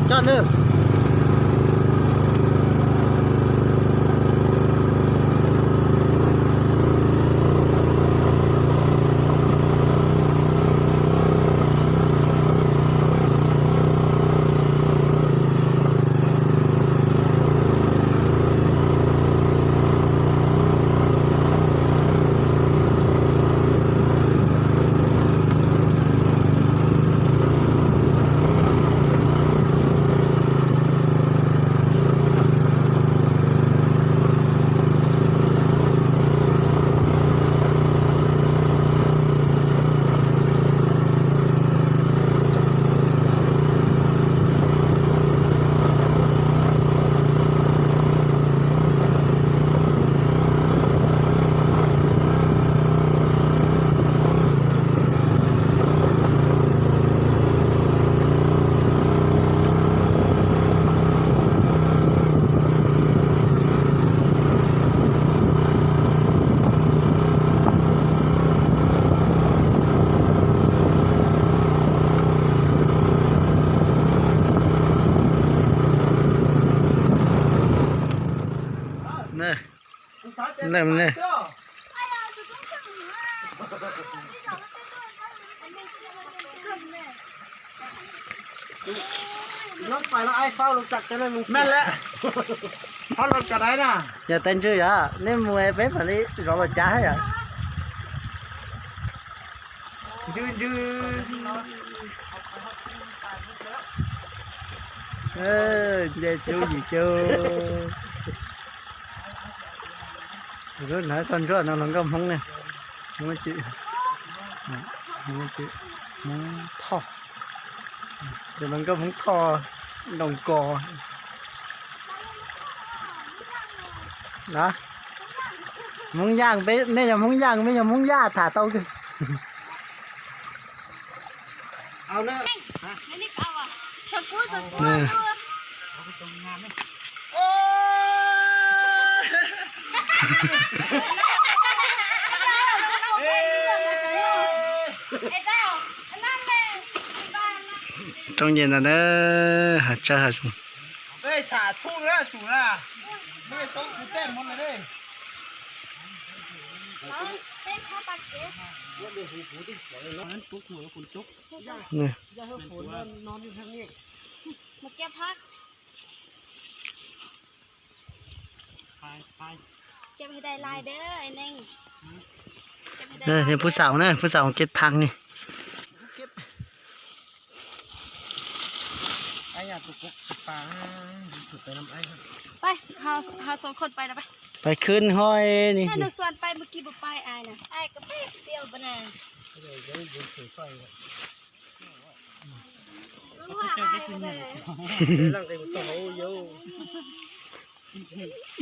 Coj lawm. Yog tais ntswg yog nej mus peb mam li zov los cav yom. Nce cub yim cub. Lub ntawd toj ntsuab no hluas nkauj Hmoob ne. Hmoob Thoj. Tus hluas nkauj Hmoob Thoj Nroos Kos. Hmoob Yaj, peb nej yog Hmoob Yaj, peb yog Hmoob Yaj tham tau. Rooj nce ntawd na, hav tsawb hav zoov. Phub Xaus na, Phub Xaus kev phaj ni. Pais khwb hoj ni.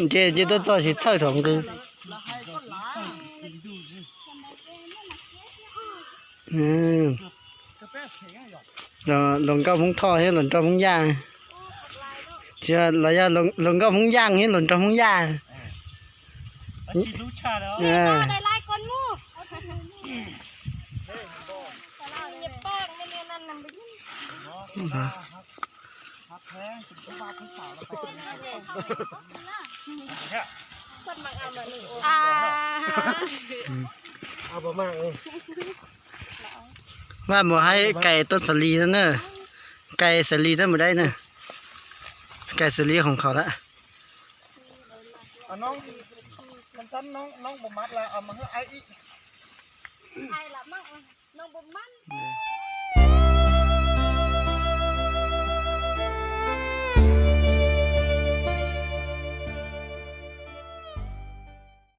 Nce nce tuaj txog tsis txhawj thaum nqws. Hluas nkauj Hmoob Thoj thiab hluas nraug Hmoob Yaj. Tsis los yog hluas nkauj Hmoob Yaj thiab hluas nraug Hmoob Yaj. Vaj mus haib kais tuaj xav lis no na. Kais xav lis na mus dai na. Kais xav lis hoom khaum lawm.